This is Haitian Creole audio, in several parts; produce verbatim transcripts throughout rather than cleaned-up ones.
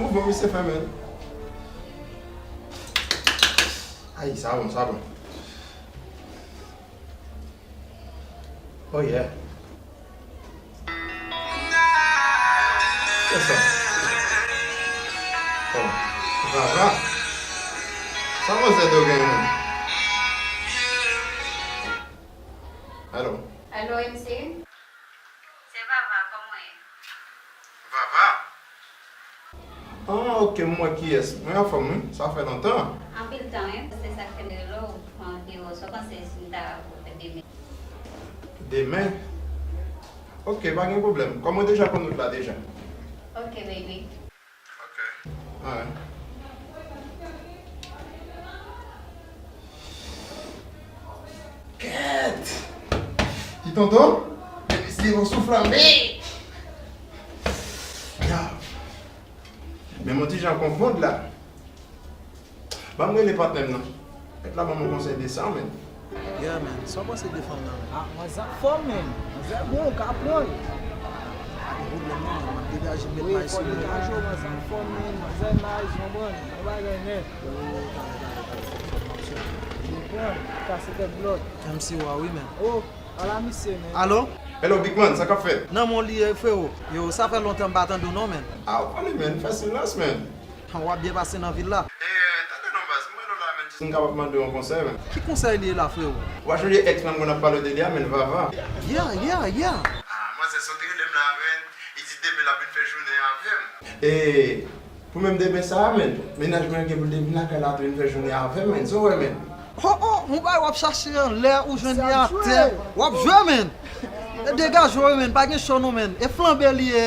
Mouvman misye fè, men. Ay, sa bon, sa bon. Oh yeah. Kiyès sa? Oh, Vava. Sa manzè do gen menm? Alo. Alo, M C? Se Vava, kòman w ye? Vava? Ah, ok, m wè kiyès. Mwen anfòm, wi. Sa fè lontan. Anpil tan, wi. Se sa k fè m rele w. Mwen te wè w, sa w panse si m ta fè demen? Demen? Ok, pa gen pwoblèm. Kòm mwen deja konn wout la deja. Ok, baby. Ok. Alright. Kèt! Ti tonton? Men misye yon souflanbe! Ya. Men m yon ti jan konfonn la. Ban m rele patnè m nan. Mèt la ban m yon konsèy de sa, men. Yeah, man. Sa w panse de fanm nan, man? Ah, manzè anfòm, man. Manzè bon, w ka pran l. Pa gen pwoblèm, non, man. M ap degaje m, met may sou li. Wi, fò degaje w, manzè anfòm, man. Manzè nice, w konprann? Yon bagay nèt. Oh, talè, talè, talè. Fòk, fòk m ap swiv. Ou konprann? Kase tèt blòd. M C wa, wi, man. Oh, ala misye, man. Alo? Hello, big man, sa k ap fèt? Nan men w li ye, frewo. Yo, sa fè lontan m pa tande w, non, man. Ah, w pale, man. Fè silans, man. W ap byen pase nan vil la. Eh, tande non baz, mwen la, men, jis m kapab mande w yon konsèy, men. Ki konsèy li ye la, frewo? W a chonje ex mwen, mwen ap pale de li a, men Vava. Yeah, yeah, yeah. Ah, manzè sot rele m la, men. Li di demen l ap vin fè jounen avè m. Eh, pou menm demen sa a, men, mennaj mwen gen pou l te vin lakay la tou vin fè jounen avè m, men. Sa w wè, men? Oh, oh, yon bagay w ap chache anlè, ou jwenn li atè. W ap jwe, men. E degaje w, men. Pa gen cho non, men. E flanbe li ye.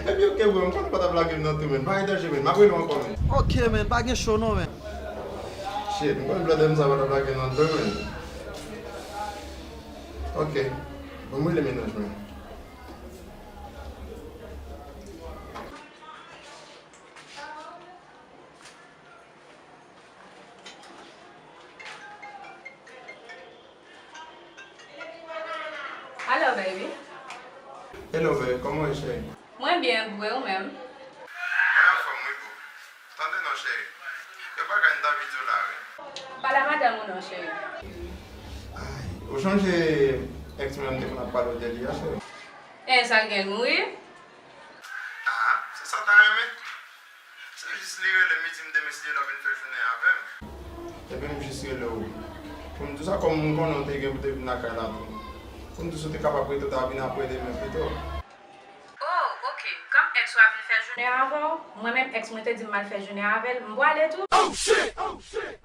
Epi ok, bro, m konnen w pa t ap lage m nan tou, men. Pa gen danje, men. M ap rele w ankò, men. Ok, men, pa gen cho non, men. Shit, m konnen blòdè m sa pa t ap lage m nan tou, men. Ok. Bon, m rele mennaj mwen. Alo, baby. Hello, baby. Kòman w ye, cheri? Mwen byen, bro, e ou menm? Mwen anfòm, wi, boo. Tande non, cheri. Yon bagay m t anvi di w la, wi. Pale a madanm ou non, cheri. Ay, ou chonje ex mwen te konn ap pale w de li a, cheri? E sa l gen l mouri? Ah, se sa w ta renmen? Se jis li rele m, li di m demen si Dye vle l ap vin fè jounen avè m. Epi m jis rele w pou m di w sa, kòm m konnen w te gen pou te vin lakay la tou. Pou m di w si w te kapab rete, w ta vin apre demen pito. Oh, ok. Kòm ex ou ap vin fè jounen avè w, mwen menm ex mwen te di m m al fè jounen avè l, m pwale tou. Oh shit! Oh shit!